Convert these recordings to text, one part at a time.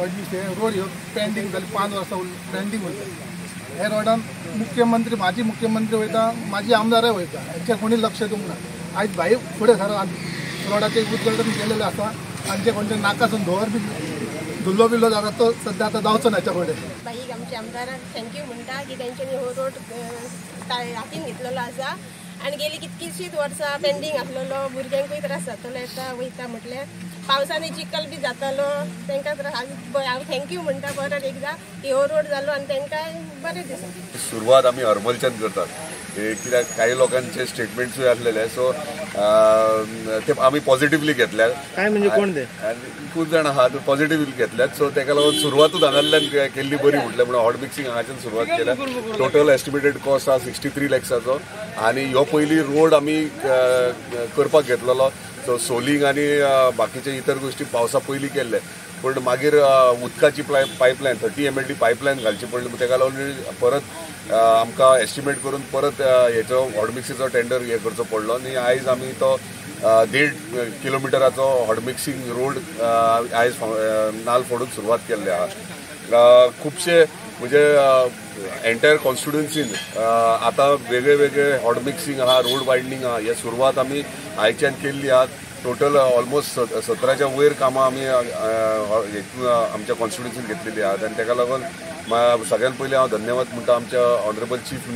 Hot हे road ह्यो pending जाले 5 वर्सां पेंडींग उरता. हे रोडान मुख्यमंत्री माजी मुख्यमंत्री वयता, माजी आमदारय वयता, हेंचेर कोणी लक्ष दिवंक ना. आयज भाई फुडें सर रोडाचें उद्घाटन केलेलें आसा, आमचे कोणचे नाकासून धुंवर बी धुल्लो बिल्लो जाता तो सद्या आतां जावचो ना. हेच्या फुडें बाईक आमच्या आमदाराक thank you म्हणटा की तेंच्यांनी हो रोड हातीन घेतलेलो आसा आनी गेली कितकीशीच वर्सां पेंडींग आसलेलो, भुरग्यांकूय त्रास जातलो येता वयता म्हटल्यार पावसांनी चिखल बी जातालो, तांकां त्रास. हांव thank you म्हणटा परत एकदां की हो रोड जालो आनी तांकां बरें दिसता. सुरवात आमी हरमलच्यान करतात कित्याक काही लोकांचे स्टेटमेंट्सूय आसलेले, सो ते आमी पॉझिटिवली घेतल्यात. काय म्हणजे कोण ते खूब जाण आहा पॉझिटिवली घेतल्यात, सो ताका लागून सुरवातूच हांगांतल्यान केल्ली बरी म्हटलें म्हणून हॉट मिक्सिंग हांगाच्यान सुरवात केल्या. टोटल एस्टिमेटेड कॉस्ट आहा 63 लॅक्साचो आनी ह्यो पयली रोड आमी करपाक घेतलेलो. सो सोलिंग आनी बाकीचे इतर गोष्टी पावसा पयलीं केल्ले, पूण मागीर उदकाची पायपलायन 30 MLD pipeline घालची पडली, ताका लागून परत आमकां एस्टिमेट करून परत हेचो हॉटमिक्सीचो टेंडर हे करचो पडलो आनी आयज आमी तो 1.5 किलोमिटराचो हॉटमिक्सिंग रोड आयज नाल फोडून सुरवात केल्ली आहा. खुबशे म्हणजे एंटायर कॉन्स्टिट्युएन्सीन आतां वेगळे वेगळे हॉट मिक्सिंग आहा, रोड वायडनींग आहा, हे सुरवात आमी आयच्यान केल्ली आहा. टोटल ऑलमोस्ट 17च्या वयर कामां आमी आमच्या कॉन्स्टिट्युएन्सीन घेतलेली आहात आनी ताका लागून सगळ्यात पयलीं हांव धन्यवाद म्हणटा आमच्या ऑनरेबल चीफ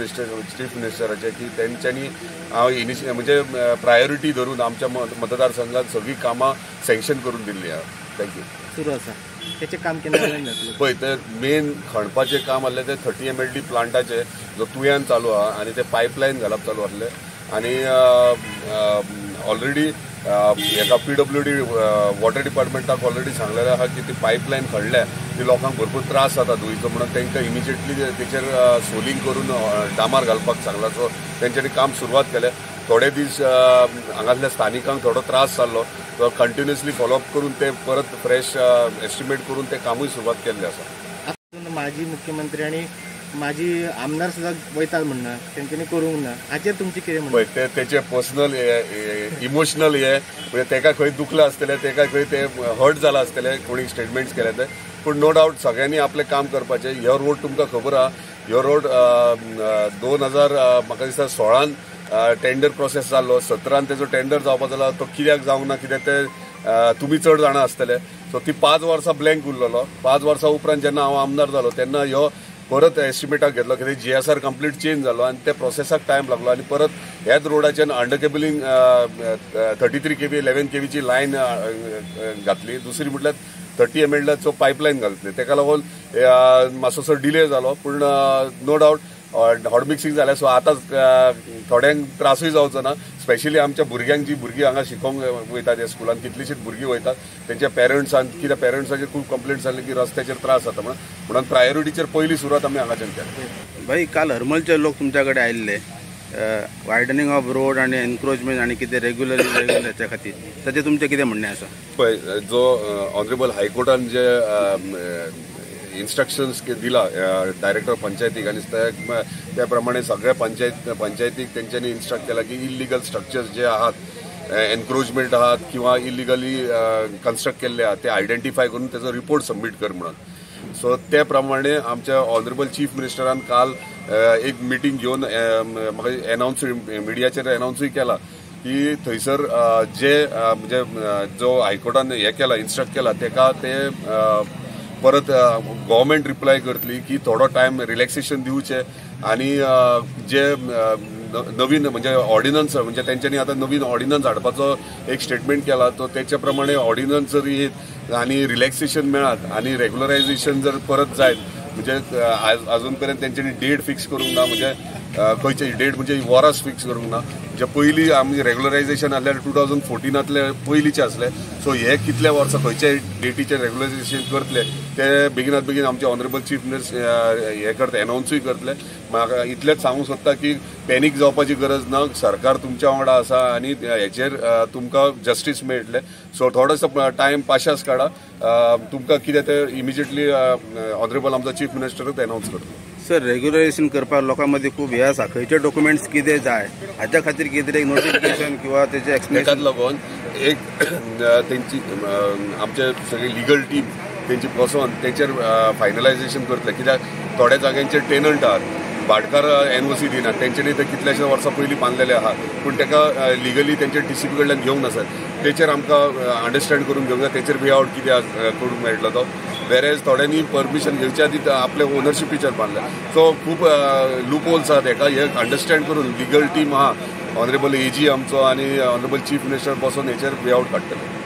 मिनिस्टराचे की तेंच्यांनी हांव म्हणजे प्रायोरिटी धरून आमच्या मतदारसंघात सगळीं कामां सँक्शन करून दिल्ली आहा. Thank you. सुरू आसा तेचें काम केन्ना जातलें? पळय, ते मेन खणपाचें काम आसलें ते 30 MLD प्लांटाचें जो तुयान चालू आहा आनी ते पायपलायन घालप चालू आसलें आनी ऑलरेडी हेका PWD water डिपार्टमेंटाक ऑलरेडी सांगलेलें आहा की ती पायपलायन खणल्या ती लोकांक भरपूर त्रास जाता धुयचो म्हणून तांकां इमिजिएटली तेचेर सोलिंग करून डामार घालपाक सांगलां. सो तेंच्यांनी काम सुरवात केलें. थोडे दीस हांगासल्या स्थानिकांक थोडो त्रास जाल्लो, तो कंटिन्युअसली फॉलोअप करून ते परत फ्रेश एस्टिमेट करून ते कामूय सुरवात केल्लें आसा. माजी मुख्यमंत्री आनी माजी आमदार सुद्दां वयतात म्हणना तेंच्यांनी करूंक ना, हाचेर तुमचें कितें म्हणणें? पळय, ते तेचे पर्सनल इमोशनल हे म्हणजे तेका खंय दुखलां आसतलें, तेका खंय ते हर्ट जालां आसतलें कोणी स्टेटमेंट्स केले ते, पूण नो डावट सगळ्यांनी आपलें काम करपाचें. ह्यो रोड तुमकां खबर आहा, ह्यो रोड 2000 म्हाका दिसता 16 टेंडर प्रोसेस जाल्लो, 17 तेजो टेंडर जावपा जाला, तो कित्याक जावंक ना कित्याक ते तुमी चड जाणां आसतले. सो ती 5 वर्सां ब्लँक उरलेलो. 5 वर्सां उपरांत जेन्ना हांव आमदार जालो तेन्ना ह्यो परत एस्टिमेटाक घेतलो कित्याक GSR complete change जालो आनी त्या प्रोसेसाक टायम लागलो आनी परत ह्याच रोडाच्यान अंडर केबलिंग 33 kV 11 kVची लायन घातली. दुसरी म्हटल्यार 30 MLDचो पायपलायन घातली, ताका लागून मातसोसो डिले जालो, पूण नो डावट हॉट मिक्सिंग जालें. सो आतां थोड्यांक त्रासूय जावचो ना, स्पेशली आमच्या भुरग्यांक, जी भुरगीं हांगा शिकोवंक वयतात ह्या स्कुलान कितलीशींच भुरगीं वयतात, तेंच्या पेरंट्सान कित्याक पेरंट्साचेर खूब कंप्लेंट्स जाली की रस्त्याचेर त्रास जाता म्हणून प्रायोरिटीचेर पयली सुरवात आमी हांगाच्यान केली. भाई, काल हरमलचे लोक तुमच्या कडेन आयिल्ले वायडनिंग ऑफ रोड आनी एनक्रोचमेंट आनी कितें रेग्युलर हेच्या खातीर, ताचें तुमचें कितें म्हणणें आसा? पळय, जो ऑनरेबल हायकोर्टान जे इन्स्ट्रक्शन्स दिला डायरेक्टर पंचायतीक आनी त्या प्रमाणे सगळ्या पंचायतीक तेंच्यांनी इन्स्ट्रक्ट केला की इलिगल स्ट्रक्चर्स जे आहात, एनक्रोचमेंट आहात किंवा इलिगली कन्स्ट्रक्ट केल्ले आहात ते आयडेंटिफाय करून तेजो रिपोर्ट सबमीट कर म्हणून. सो ते प्रमाणे आमच्या ऑनरेबल चीफ मिनिस्टरान काल एक मिटींग घेवन म्हाका एनावन्स मिडियाचेर एनावन्सूय केला की थंयसर जे म्हणजे जो हायकोर्टान हे केला इन्स्ट्रक्ट केला तेका ते परत गव्हर्मेंट रिप्लाय करतली की थोडो टायम रिलॅक्सेशन दिवचें आनी जे नवीन म्हणजे ऑर्डिनन्स म्हणजे तेंच्यांनी आतां नवीन ऑर्डिनन्स हाडपाचो एक स्टेटमेंट केला, तो तेच्या प्रमाणे ऑर्डिनन्स जर येत आनी रिलॅक्सेशन मेळत आनी रेग्युलरायझेशन जर परत जायत म्हणजे आजून पर्यंत तेंच्यांनी डेट फिक्स करूंक ना, म्हणजे खंयची डेट म्हणजे वरास फिक्स करूंक ना. म्हणजे पयलीं आमी रेग्युलरायझेशन आसल्यार 2014 पयलींचे आसले, सो हे कितल्या वर्सां खंयच्या डेटीचेर रेग्युलरायझेशन करतले ते बेगिनात बेगीन आमचे ऑनरेबल चीफ मिनिस्टर हे करतले, एनावन्सूय करतले. म्हाका इतलेंच सांगूंक सोदता की पॅनीक जावपाची गरज ना, सरकार तुमच्या वांगडा आसा आनी हेचेर तुमकां जस्टीस मेळटलें. सो थोडोसो टायम पाशास काडा, तुमकां कितें तें इमिजिएटली ऑनरेबल आमचो चीफ मिनिस्टरूच एनावन्स करतलो. सर, रेग्युलरायझेशन करपाक लोकां मदीं खूब हें आसा, खंयचे डॉक्युमेंट्स कितें जाय हाच्या खातीर कितें एक नोटिफिकेशन किंवा तेजें एक्सप्लेनेशन? ताकाच लागून एक तेंची आमचे सगळी लिगल टीम तेंची बसोन तेचेर फायनलायझेशन करतले. कित्याक थोड्या जाग्यांचेर टेनंट आहात, भाटकार एनओसी दिना, तेंच्यांनी ते कितल्याशे वर्सां पयलीं बांदलेले आहा, पूण ताका लिगली तेंचे टीसीपी कडल्यान घेवंक नासत. तेचेर आमकां अंडरस्टँड करून घेवंक जाय, तेचेर वे आवट कितें करूंक मेळटलो तो. वेरेज थोड्यांनी परमिशन घेवच्या आदी आपले ओनरशिपीचेर बांदले. सो खूब लूप होल्स आहात हेका, हे अंडरस्टँड करून लिगल टीम आहा, ऑनरेबल एजी आमचो आनी ऑनरेबल चीफ मिनिस्टर बसोन हेचेर वे आवट काडटले.